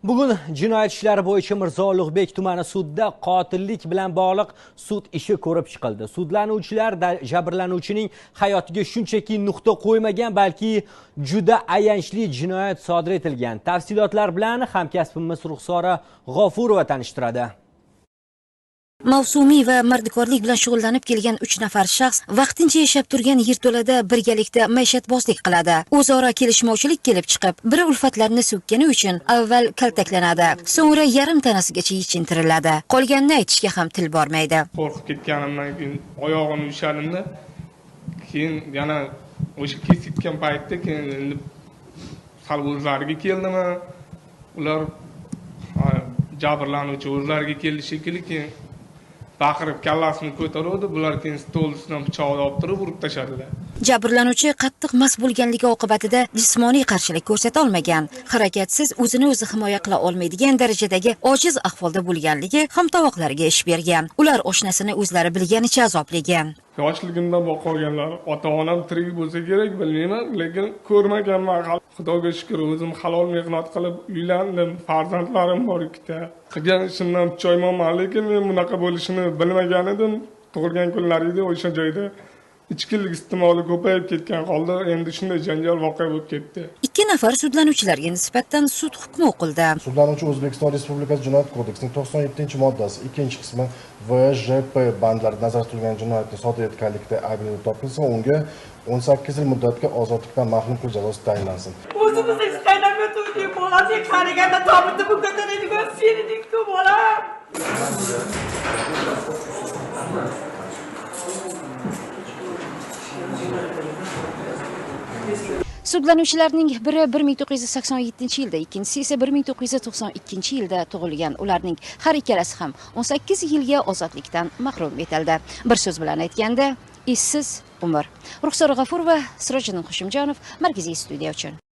Bugun jinoyat ishlari bo'yicha Mirzo Ulug'bek tumani sudida qotillik bilan bog'liq sud ishi ko'rib chiqildi. Sudlanuvchilar jabrlanuvchining hayotiga shunchaki nuqta qo'ymagan, balki juda ayanchli jinoyat sodir etilgan. Tafsilotlar bilan hamkasbimiz Ruxsora G'ofurova tanishtiradi. Mavsumiy va mardikorlik bilan shug'ullanib kelgan 3 nafar shaxs vaqtincha yashab turgan yerto'lada birgalikda maishatbozlik qiladi. O'zaro kelishmovchilik kelib chiqib, biri ulfatlarni so'kkani uchun avval kaltaklanadi, so'ngra yarim tanasigacha yechintiriladi. Qolganini aytishga ham til bormaydi. Qo'rqib ketganimdan keyin oyog'imni ushladimda, keyin yana o'sha kesitgan paytda keyin endi sal o'zlariga keldimi, ular jabrlanuvchi o'zlariga keldi shekilli, keyin baqirib kallasini ko'taruvdi, bular keyin stol ustidan pichoqni olib turib urib tashladilar. Jabrlanuvchi qattiq mast bo'lganligi oqibatida jismoniy qarshilik ko'rsata olmagan, harakatsiz, o'zini o'zi himoya qila olmaydigan darajadagi ojiz ahvolda bo'lganligi hamtovoqlariga ish bergan. Ular oshnasini o'zlari bilganicha azoblagan. Yoshligimdan boqib olganlar, ota-onam tirik bo'lsa kerak, bilmayman, lekin ko'rmaganman. Xudoga shukr, o'zim halol mehnat qilib uylandim, farzandlarim bor ikkita. Qilgan ishimdan pushaymonman, lekin men bunaqa bo'lishini bilmagan edim. Tug'ilgan kunlar edi, o'sha joyda ichkilik iste'moli ko'payib ketgan holda endi shunday janjal voqea bo'lib ketdi. 2 nafar sudlanuvchilarga nisbatan sud hukmi o'qildi. Sudlanuvchi O'zbekiston Respublikasi Jinoyat kodeksining 97-moddasi 2-qismi VJP bandlarida nazarda tutilgan jinoyatni sodir etganlikda aybli deb topilsa, unga 18 yil muddatga ozodlikdan mahrum qilish jazosi tayinlansin. O'zimiz hech qaynab yotuvdik, bolasi qariganda tobutni bu ko'taradigan sen eding-ku, bolam. Sudlanuvchilarning biri 1987-yilda, ikkinchisi esa 1992-yilda tug'ilgan. Ularning har ikkalasi ham 18 yilga ozodlikdan mahrum etildi. Bir so'z bilan aytganda, ishsiz umr. Ruxsora G'afurova, Sirojiddin Hoshimjonov, Markaziy studiya uchun.